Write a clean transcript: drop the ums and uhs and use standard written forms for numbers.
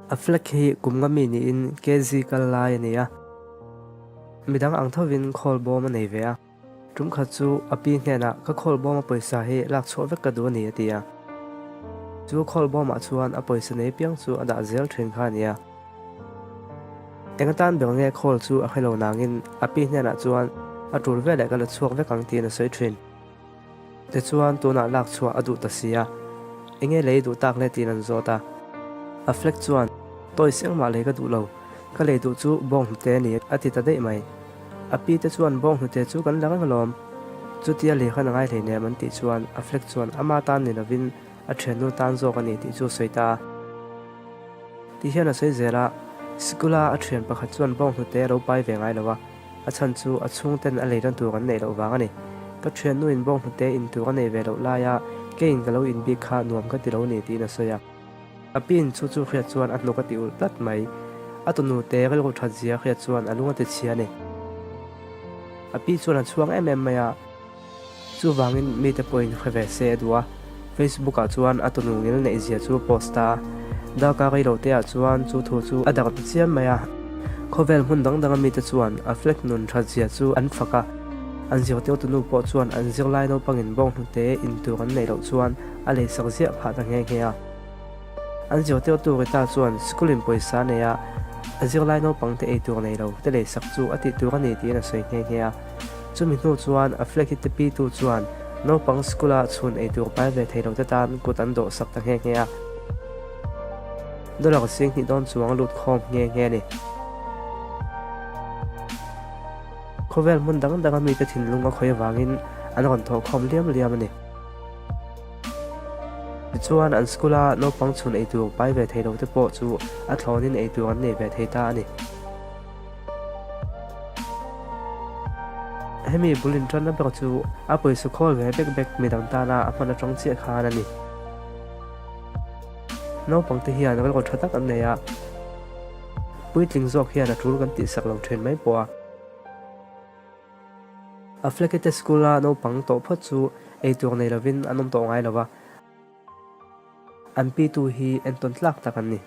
A flag hi kum nga mi niin KG kal lai a ni a. Midang ang thovin khawl bawm a nei ve a. Tum khat chu a pi hnenah ka khawl bawma pawisa hi lak chhuah vek ka duh a ni a ti a. Chu khawl bawmah chuan a pawisa nei piang chu a dah zel thin kha a ni a. Eng atan ber nge khawl chu a hrelo nangin a pi hnenah chuan a tul veleh ka la chhuak vek ang tiin a sawi thin. Tichuan tunah lak chhuah a duh ta si a, enge lei duh tak le tiin an zawt a. Affleck chuan, Toys engmah lei ka duh lo, ka lei duh chu bawnghnute a ni a ti ta daih mai. A pi te chuan bawnghnute chu kan la reng alawm, chutia lei khan a ngai hleinem an tih chuan Affleck chuan ama tan ni lovin a thiannu tan zawk a ni tih chu a sawi ta a. Ti hian a sawi zel a, sikula a thian pakhat chuan bawnghnute a lo pai ve ngai lo a. A chhan chu a chhungten a leina tur an neih loh vang a ni. Ka thiannuin bawnghnute in tur a nei ve loh laia keiin ka lo in bik kha nuam ka ti lo ni tiin a sawi a. A pin chu chu hriat chuan a hnuk a ti ulh tlat mai. A tunu te rilru that zia hriat chuan a lung a ti chhia a ni. A pi chuan a chhuang em em mai a. Chuvangin mite pawhin hre ve se a duh a, Facebook ah chuan a tunu ngil neih zia chu post ta a. Darkar rei lo te ah chuan chu thu chu a darh ta chiam mai a. Khawvel hmun dang danga mite chuan a flag nun that zia chu an fak a. An zirtirtu tunu pawh chuan an zirlai naupangin bawnghnute in tur an neih loh chuan a leisak ziah phah ta nghe nghe a. An zirtirtu Rita chuan school in pawisa a nei a, a zirlai naupang te ei tur nei lo te leisak chu a tih tur a ni tiin a sawi nghe nghe a. Chumi hnu chuan a flag hi te pi tu chuan naupang school a chhun ei tur pai ve thei lo te tan kut an dawh sak ta nghe nghe a. Dollar 2000 dawn chuang lut khawm nghe nghe a ni. Khawvel hmun dang danga mite thinlung a khawih avangin an rawn thawh khawm liam liam a ni. Tichuan, an school-a naupang chhun ei tur pai ve thei lote pawh chu a thlawnin ei tur an nei ve thei ta a ni. Hemi bul inṭanna ber chu a pawisa khawl ve bek bek midang tana a hman aṭang chiah khan a ni. Naupangte hian rilru ṭha tak an nei a, puitling zawk hian a ṭul kan tihsak lo ṭhin mai pawh a. A Flekete School-a naupang tawh phawt chu ei tur nei lovin an awm tawh ngai lo va, an pitu hi entawn tlak tak an ni.